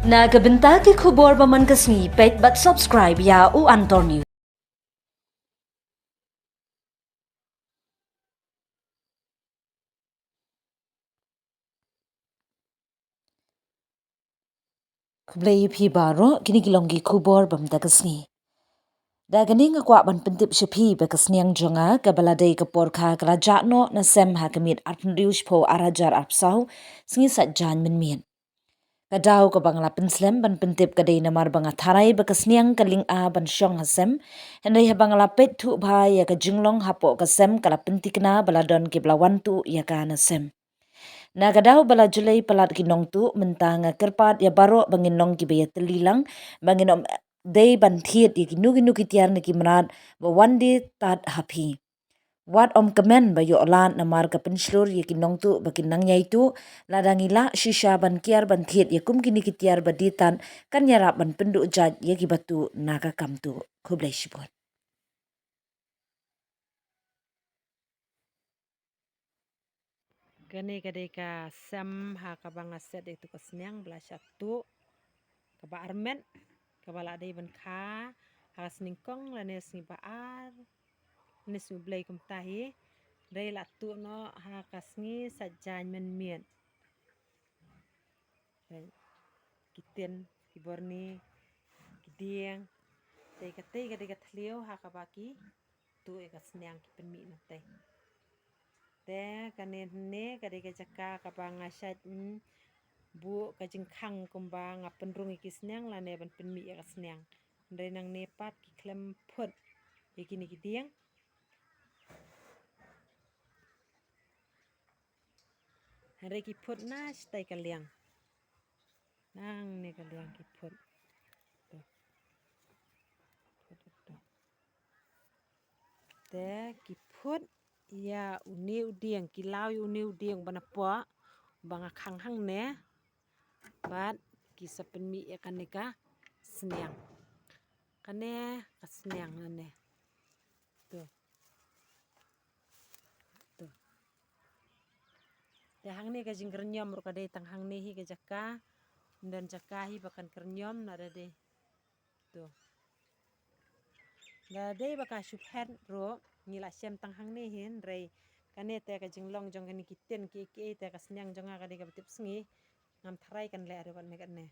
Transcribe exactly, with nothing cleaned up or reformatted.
Na ka bynta ki khubor ba man ka sngi, peit bad subscribe ïa U Antor News. Khublei ïa phi baroh, kine ki long ki khubor ba mynta ka sngi. Da kane nga kwah ban pyntip sha phi ba ka sniang jong nga kaba la dei ka por kha ka la jah noh na sem ha ka miet arphew hynriew shiphew ar hajar arphew saw, sngi Saitjaiñ mynmiet. Ka daw kaba nga la pynslem ban pyntip ka dei namar ba nga tharai ba ka sniang ka lyngba ban shong ha sem. Hynrei haba nga la peit thuh bha ïa ka jinglong hapoh ka sem, ka la pynthikna ba la don kiba la wan tuh ïa ka na sem. Na ka daw ba la ju leit palat ki nongtuh, mynta nga kyrpad ïa baroh ba ngin long kiba ïatylli lang, ba ngin ym dei ban thied ïa kino kino ki tiar ne ki mrad ba wan die tad ha phi. Wat ym kmen ba ïoh lad namar ka pynshlur ïa ki nongtuh ba kin nang ïai tuh, lada ngi lah shisha ban kiar ban thied ïa kum kine ki tiar ba die tad, kan ïarap ban pynduh jait ïa kiba tuh na ka kam tuh. Khublei shibun. Kane ka dei ka sem ha kaba nga set ïa tu ka sniang ba la shah tuh, kaba armet, kaba la dei ban kha ha ka snyngkong lane sngi ba ar, lane sngi U Blei kumta hi. Dei la tuh noh ha ka sngi Saitjaiñ mynmiet. Ki tin, ki borni, ki dieng. Te katei ka dei ka thliew ha kaba ki tuh ïa ka sniang, ki pynmih na tei. Te kane ne ka dei ka jaka kaba nga shait, mm, buh ka jingkhang kumba nga pynrung ïa ki sniang lane ban pynmih ïa ka sniang. Hynrei nangne pat ki khlem phut ïa kine ki dieng. Hynrei ki phut na shatai ka liang. Nangne ka liang ki phut. To. Phut to. Te ki phut ïa une u dieng, ki law ïa une u dieng ba na poh, ba nga khang hangne. Bad ki sa pynmih ïa kane ka sniang. Kane ka sniang nane. To. To. Te hangne ka jingkyrñiom ruh ka dei tang hangne hi ka jaka. Ym don jaka hi ba kan kyrñiom, lada dei. To. Lada dei ba ka shu phet ruh, ngi la shem tang hangne hi, hynrei kane te ka jinglong jong kane ki tin kiei kiei te ka sniang jong nga ka dei kaba tip sngi. Ngam tharai kan leh ruh katne katne.